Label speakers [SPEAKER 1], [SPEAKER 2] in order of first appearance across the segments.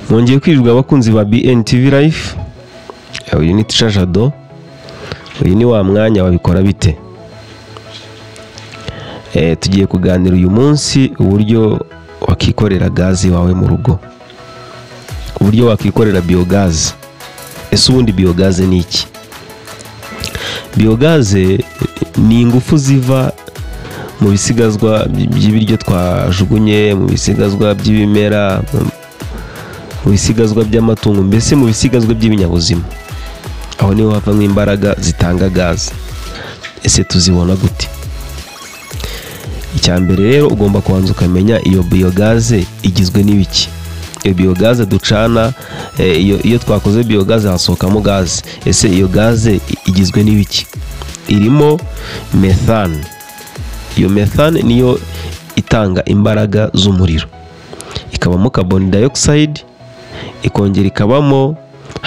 [SPEAKER 1] Mwongeye kwirirwa abakunzi ba BNTV Life. Uyu ni Teacher Jado. Uyu ni wa mwanya wabikora bite. Tugiye kuganira uyu munsi uburyo wakikorera gazi wawe mu rugo, uburyo wakikorera biogaze. Ese ubundi biogaze ni iki? Biogaze ni ingufu ziva mu bisigazwa by'ibiryo twajugunye, mu bisigazwa by'ibimera, mu bisigazwa by'amatungo, mbese mu bisigazwa by'ibinyabuzima. Aho niho havamo imbaraga zitanga gaze. Ese tuzibona gute? Icya mbere rero ugomba kubanza ukamenya iyo biogaze igizwe n'ibiki. Iyo biogaze ducana, iyo twakoze biogaze hasohokamo gaze. Ese iyo gaze igizwe n'ibiki? Irimo methane. Iyo methane niyo itanga imbaraga z'umuriro, ikabamo carbon dioxide, ikongera ikabamo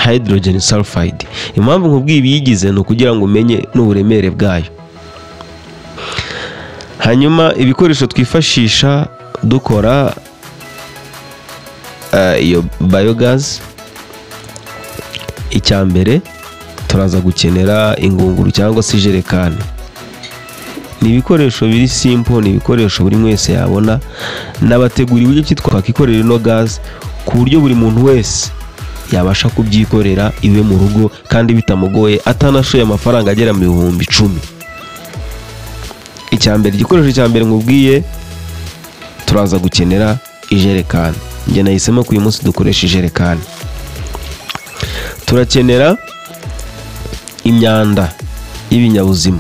[SPEAKER 1] hydrogen sulfide. Impamvu nkubwiye ibiyigize ni ukugira ngo umenye n'uburemere bwayo. Hanyuma ibikoresho twifashisha dukora iyo biogas, icya mbere turaza gukenera ingunguru cyangwa se ijerekani. Ni ibikoresho biri simple, ni ibikoresho buri wese yabona. Nabategura uburyo ki twakikorera ino gas ku buryo buri muntu wese yabasha kubyikorera iwe mu rugo kandi bitamugoye, atanashoye amafaranga agera mu 10,000. Icya mbere, igikoresho cya mbere nkubwiye, turaza gukenera ijerekani. Njye nahisemo ko uyu munsi dukoresha ijerekani. Turakenera imyanda y'ibinyabuzima.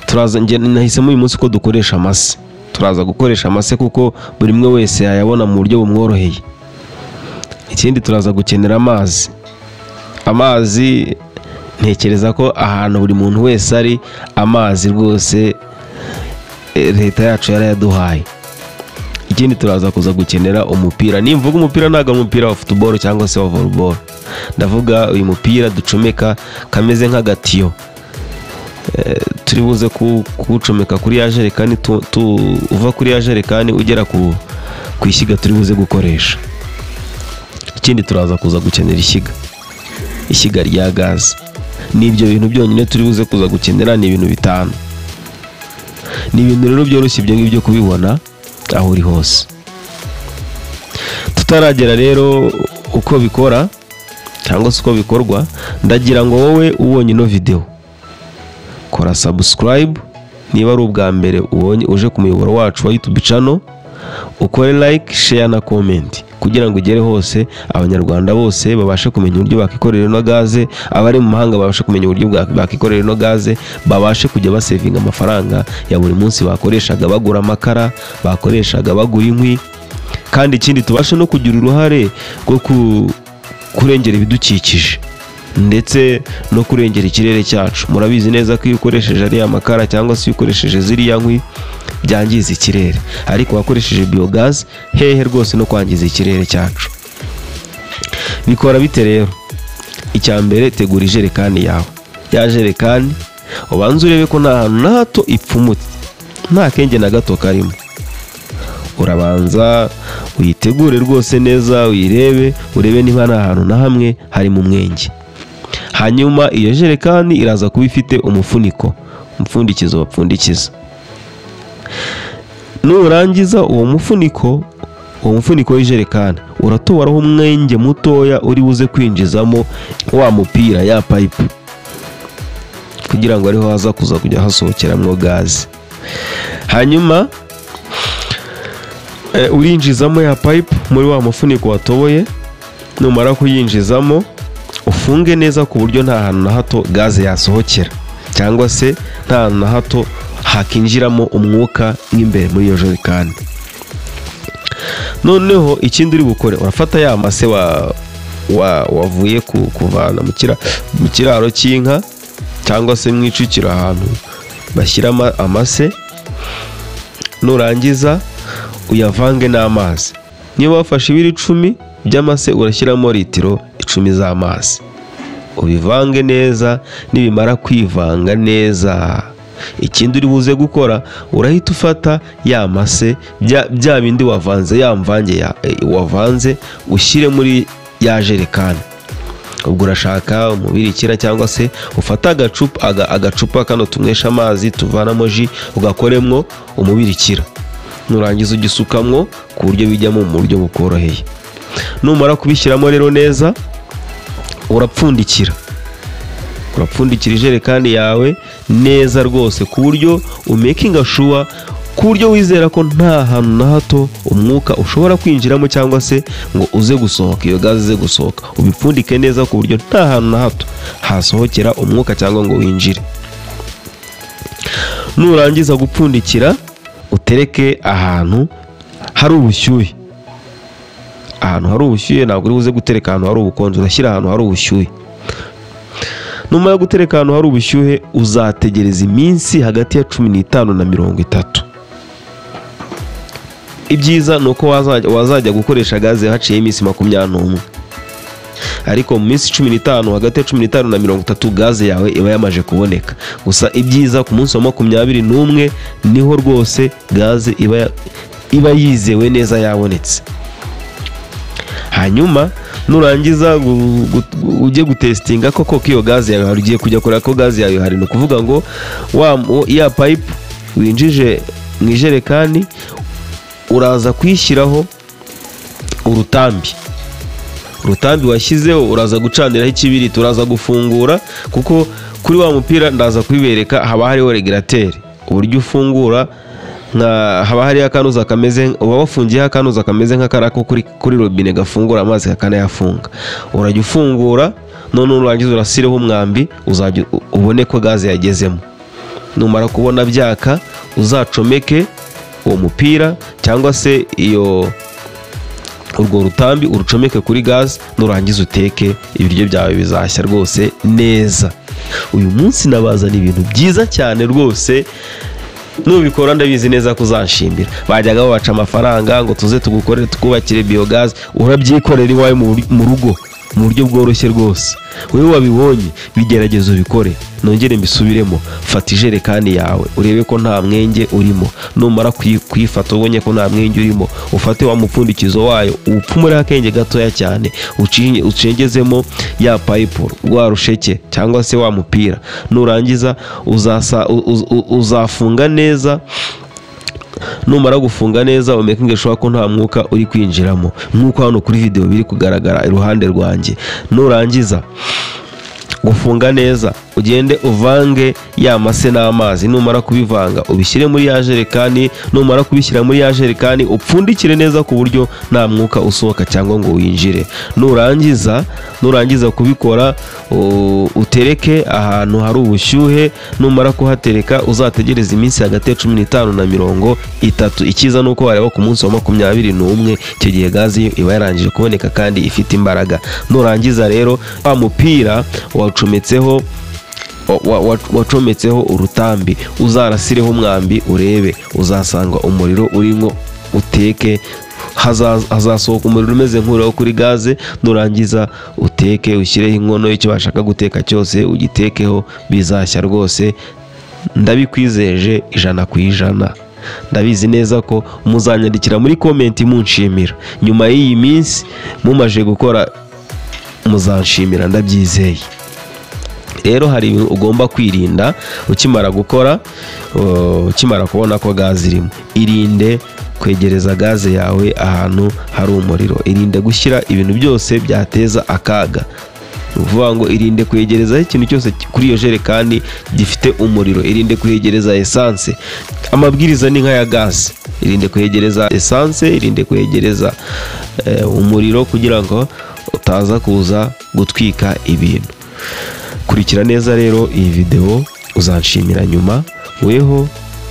[SPEAKER 1] Turaza, njye nahisemo uyu munsi ko dukoresha amase. Turaza gukoresha amase kuko buri umwe wese yayabona mu buryo bumworoheye. Ikindi turaza gukenera amazi. Amazi ntekereza ko ahantu buri muntu wese ari, amazi rwose leta yacu yarayaduhaye. Ikindi turaza kuza gukenera umupira. Nimvuga umupira ntabwo ari umupira wa football cyangwa se wa volleyball, ndavuga uyu mupira ducomeka kameze nk'agatiyo. Turi buze kuwucomeka kuri ya jerekani, uva kuri ya jerekani ugera ku ishyiga turi buze gukoresha. Ikindi turaza kuza gukenera ishyiga, ishyiga rya gaze. Ni ibyo bintu byonyine turi buze kuza gukenera, ni ibintu 5. Ni ibintu rero byoroshye ibyo ngibyo kubibona aho uri hose. Tutaragera rero uko bikora cyangwa se uko bikorwa, ndagira ngo wowe ubonye ino video kora subscribe niba ari ubwa mbere ubonye uje ku muyoboro wacu wa YouTube channel, ukore like, share na comment kugira ngo ugere hose, abanyarwanda bose babashe kumenya uburyo bakikorera ino gaze, abari mu mahanga babashe kumenya uburyo bakikorera ino gaze, babashe kujya basevinga amafaranga ya buri munsi bakoreshaga bagura amakara, bakoreshaga bagura inkwi. Kandi ikindi tubashe no kugira uruhare rwo kurengera ibidukikije ndetse no kurengera ikirere cyacu. Murabizi neza ko iyo ukoresheje ariya makara cyangwa se iyo ukoresheje ziriya nkwi byangiza ikirere, ariko wakoresheje biogas hehe rwose no kwangiza ikirere cyacu. Bikora bite rero? Icya mbere, tegura ijerekani yawe. Ya jerekani ubanza urebe ko nta hantu na hato ipfumutse, nta kenge na gato karimo. Urabanza uyitegure rwose neza, uyirebe, urebe niba nta hantu na hamwe hari mu mwenge. Hanyuma iyo jerekani iraza kuba ifite umufuniko, umupfundikizo bapfundikiza. Nurangiza uwo mufuniko, uwo mufuniko w'ijerekani uratoboraho umwenge mutoya uri buze kwinjizamo wa mupira, ya pipe, kugira ngo ariho haza kuza kujya hasohokeramo gaze. Hanyuma urinjizamo ya pipe muri wa mufuniko watoboye. Numara kuyinjizamo ufunge neza ku buryo nta hantu na hato gaze yasohokera cyangwa se nta hantu na hato hakinjiramo umwuka nk'imbere muri iyo jerekani. Noneho ikindi uri bukore, urafata ya mase wavuye kuvana mu kiraro cy'inka cyangwa se mu icukiro ahantu bashyira amase. Nurangiza uyavange n'amazi. Niba wafashe ibiro 10 by'amase urashyiramo litiro 10 z'amazi, ubivange neza. Nibimara kwivanga neza Ikindi uri buze gukora, urahita ufata ya mase, bya bindi wavanze, ya mvange wavanze, ushyire muri ya jerekani. Ubwo urashaka umubirikira cyangwa se ufata agacupa kano tunywesha amazi tuvanamo ji, ugakoremwo umubirikira, nurangiza ugisukamwo ku buryo bijyamo mu buryo bukoroheye. Numara kubishyiramo rero neza, urapfundikira ijerekani yawe neza rwose, ku buryo umakinga sure, ku buryo wizera ko nta hantu na hato umwuka ushobora kwinjiramo cyangwa se ngo uze gusohoka, iyo gaze ize gusohoka. Ubipfundike neza ku buryo nta hantu na hato hasohokera umwuka cyangwa ngo winjire. Nurangiza gupfundikira, utereke ahantu hari ubushyuhe. Ahantu hari ubushyuhe, ntabwo uri buze gutereka ahantu hari ubukonje, urashyira ahantu hari ubushyuhe. Numara gutereka ahantu hari ubushyuhe, uzategereza iminsi hagati ya 15 na 30. Ibyiza ni uko wazajya gukoresha gaze haciye iminsi 21, ariko mu minsi 15, hagati ya 15 na 30 gaze yawe iba yamaje kuboneka. Gusa ibyiza ku munsi wa 21 niho rwose gaze iba yizewe neza yabonetse. Hanyuma nurangiza ujye gutestinga koko iyo gaze yawe hari, ugiye kujya kureba ko gaze yawe hari. Ni ukuvuga ngo ya pipe winjije mu ijerekani uraza kuyishyiraho urutambi. Urutambi washyizeho uraza gucaniraho ikibiriti, uraza gufungura, kuko kuri wa mupira ndaza kubibereka haba hariho regulateur, uburyo ufungura haba hariho akanuza kameze, uba wafungiyeho akanuza kameze nk'akarako kuri robine gafungura amazi kakanayafunga. Urajya ufungura, none nurangiza urasireho umwambi, uzajya ubone ko gaze yagezemo. Numara kubona byaka, uzacomeke uwo mupira cyangwa se iyo urwo rutambi urucomeke kuri gaze, nurangiza uteke ibiryo byawe bizashya rwose neza. Uyu munsi nabazana ibintu byiza cyane rwose, nubikora ndabizi neza kuzanshimira. Bajyaga babaca amafaranga ngo tuze tugukorere tukubakire biogaz, urabyikorera iwawe mu rugo mu buryo bworoshye rwose. Wewe wabibonye, bigerageza ubikore. Nongere mbisubiremo, fata ijerekani yawe urebe ko nta mwenge urimo. Numara kuyifata ubonye ko nta mwenge urimo, ufate wa mupfundikizo wayo upfumure akenge gatoya cyane, ucengezemo ya pipe, rwa rusheke cyangwa se wa mupira. Nurangiza uzafunga neza. Numara gufunga neza, umekinge sure ko nta mwuka uri kwinjiramo, nkuko hano kuri video biri kugaragara iruhande rwanjye. Nurangiza gufunga neza, ugende uvange ya mase n'amazi. Numara kubivanga ubishyire muri ya jerekani. Numara kubishyira muri ya jerekani, upfundikire neza ku buryo nta mwuka usohoka cyangwa ngo winjire. Nurangiza kubikora, utereke ahantu hari ubushyuhe. Numara kuhatereka, uzategereza iminsi hagati ya 15 na 30. Ikiza nuko wareba ku munsi wa 21, icyo gihe gaze iba yarangije kuboneka kandi ifite imbaraga. Nurangiza rero, wa mupira wacometseho urutambi, uzarasireho umwambi urebe, uzasanga umuriro urimo, uteke, hazasohoka umuriro umeze nk'uriho kuri gaze. Nurangiza uteke, ushyireho inkono y'icyo bashaka guteka cyose, ugitekeho, bizashya rwose. Ndabikwizeje 100%. Ndabizi neza ko muzanyandikira muri comment munshimira nyuma y'iyi minsi mumaje gukora, muzanshimira ndabyizeye. Rero hari ibintu ugomba kwirinda ukimara gukora, ukimara kubona ko gaze irimo. Irinde kwegereza gaze yawe ahantu hari umuriro. Irinde gushyira ibintu byose byateza akaga. Ni ukuvuga ngo irinde kwegereza ikintu cyose kuri iyo jerekani gifite umuriro. Irinde kwegereza essence. Amabwiriza ni nk'aya gaze. Irinde kwegereza essence, irinde kwegereza umuriro kugira ngo utaza kuza gutwika ibintu. Kurikira neza rero iyi video, uzanshimira nyuma. Weho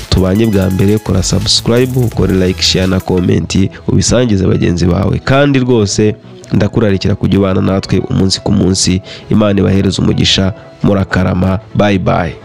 [SPEAKER 1] tubanye bwa mbere, kora subscribe, ukore like, share na comment, ubisangize bagenzi bawe. Kandi rwose ndakurarikira kujya ubana natwe umunsi ku munsi. Imana ibahereze umugisha, murakarama. Bye bye.